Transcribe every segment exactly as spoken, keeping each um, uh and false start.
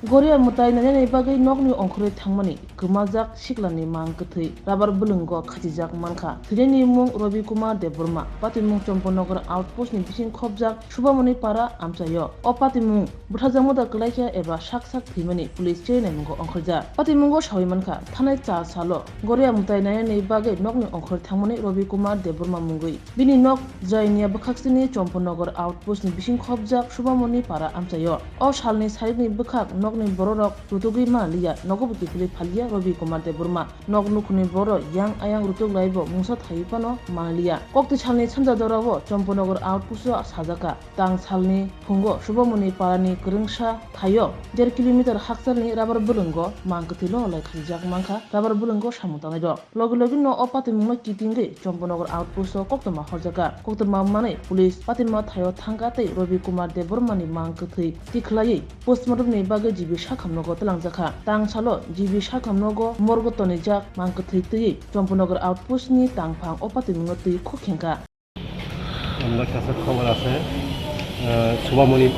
Goria mwtai nainani bagwi nokni ongkhorwi thangmani kwmajak siklani mang kwthwi rubber bwlwngo khachijak mankha. Thwinani mung Robi Kumar Debbarma, patimung Chomponagar outpost ni bising khopjak Subamoni para amchaio. O patimung butharjakma da kwlaikha eba sak sak thwimani police chini naimungo ongkhorjak. Patimungo sawi mankha, thanai char salo Goria mwtai nainani bagwi nokni ongkhorwi thangmani Robi Kumar Debbarma mungwi. Bini nok Jainia bwkhaksini Chomponagar outpost ni bising khopjak Subamoni para amchaio. O salni sarikni bwkhak nokni bororok rutugwi manliya, nogobo kiphilwi phaliya Robi Kumar Debbarma. Nok nukhungni borok yang ayang rutuk laibo mungsa thaiwi phano manliya. Kokti salni sanja jorao Chomponagar outpost o sajaka. Tang salni phungo Subamoni parani kwrwngsa thaio der kilometer hakchalni rubber bwlwngo mang kwthwi loholai khachijak mankha rubber bwlwngo samung tangnairok. Logi logi no o patimungno kitingwi Chomponagar outpost o koktwma horjaka. Koktwma manwi police patimung thaio thangkha tei Robi Kumar Debbarma ni mang kwthwi tikhlaiwi postmortem ni bagwi G B sakhamnogo twlangjakha. Tang salo G B sakhamnogo morgo tonijak mang kwthwi twiwi Chomponagar outpost ni tangphang o patimungno twi khuk khengkha. Amra kasa khobor ase, ah, Subamoni,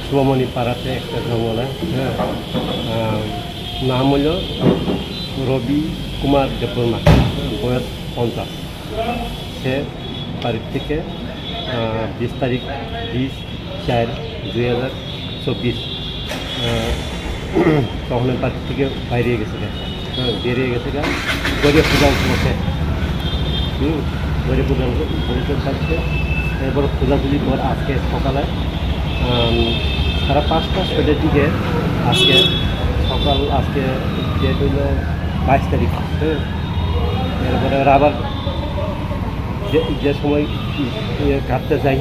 Subamoni parate ekta jongole, ha, ah, nam hoilo Robi Kumar Debbarma, boyos ponchas. Se barit theke, ah, bis tarik, bis char dui hajar chobbish, ah, tokhon barit theke baire gese ga, ha, baire gese ga, Goria puja upolokhe. Hmm, Goria puja upolokhe, erpor puja puli por ajke sokale, um, sara pasta soitar dike ajke sokal, ajke date hoilo bais tarik, hmm, erpore rubber je, je somoy, iye, katte jai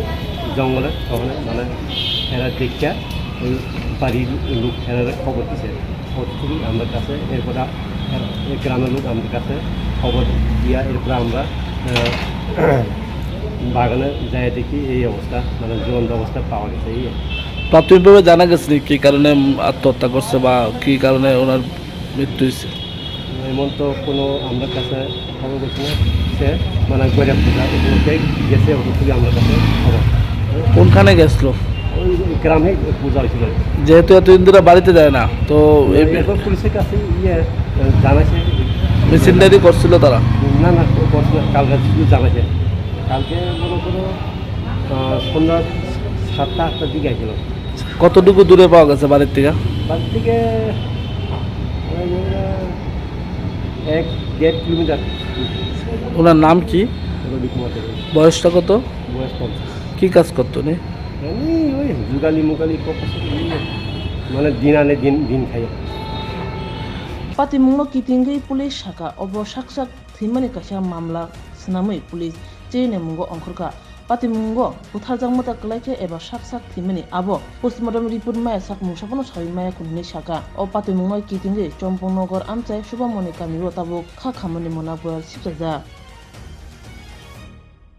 jongole, tokhon mane era dekha, oi bari luk era khobor dise. Hotchuri amra kache, erpore, eh, gramo lok amra kache khobor diya, erpore amra, eh, bagane jaya dekhi ei obostha, mane jhulonto obostha pawa geche, ei. প্রাথমিকভাবে জানা গেছে নি কি কারণে আত্মহত্যা করছে বা কি কারণে ওনার মৃত্যু হয়েছে? এমন তো কোনো আমরা কাছে খবর করছি না, সে মানে গরিব পূজা উপলক্ষে গেছে, ওটুকুই আমরা কাছে খবর। কোনখানে গেছিল? ওই গ্রামে পূজা হয়েছিল। যেহেতু এতদিন ধরে বাড়িতে যায় না, তো এই এরপর পুলিশের কাছে ইয়ে জানাইছে। মিসিং ডায়েরি করছিল তারা? না, না, করছিল না, কালকে শুধু জানাইছে। কালকে মনে করো, আহ, সন্ধ্যা সাতটা আটটার দিকে আসছিল। কতটুকু দূরে পাওয়া গেছে বাড়ির থেকে? বাড়ির থেকে, আহ, এক দেড় কিলোমিটার। ওনার নাম কি? রবি কুমার দেব। বয়সটা কত? বয়স পঞ্চাশ। কি কাজ করতো উনি? এমনি ওই জুগালি মুগালি করতেছে, মানে দিন আনে দিন, দিন খাই। Patimungno kitingwi police sakha, obo sak sak thwimani kaisa mamla swnamwi police chini naimungo ongkhorkha. Patimungo butharjakma ta kwlaikha eba sak sak thwimani abo postmortem report maya sak mungsa phano sawi maya kunu hinwi sakha. O patimungno kitingwi Chomponagar amchai Subamoni kamio tabuk kha khamani mona buwar sipchajak.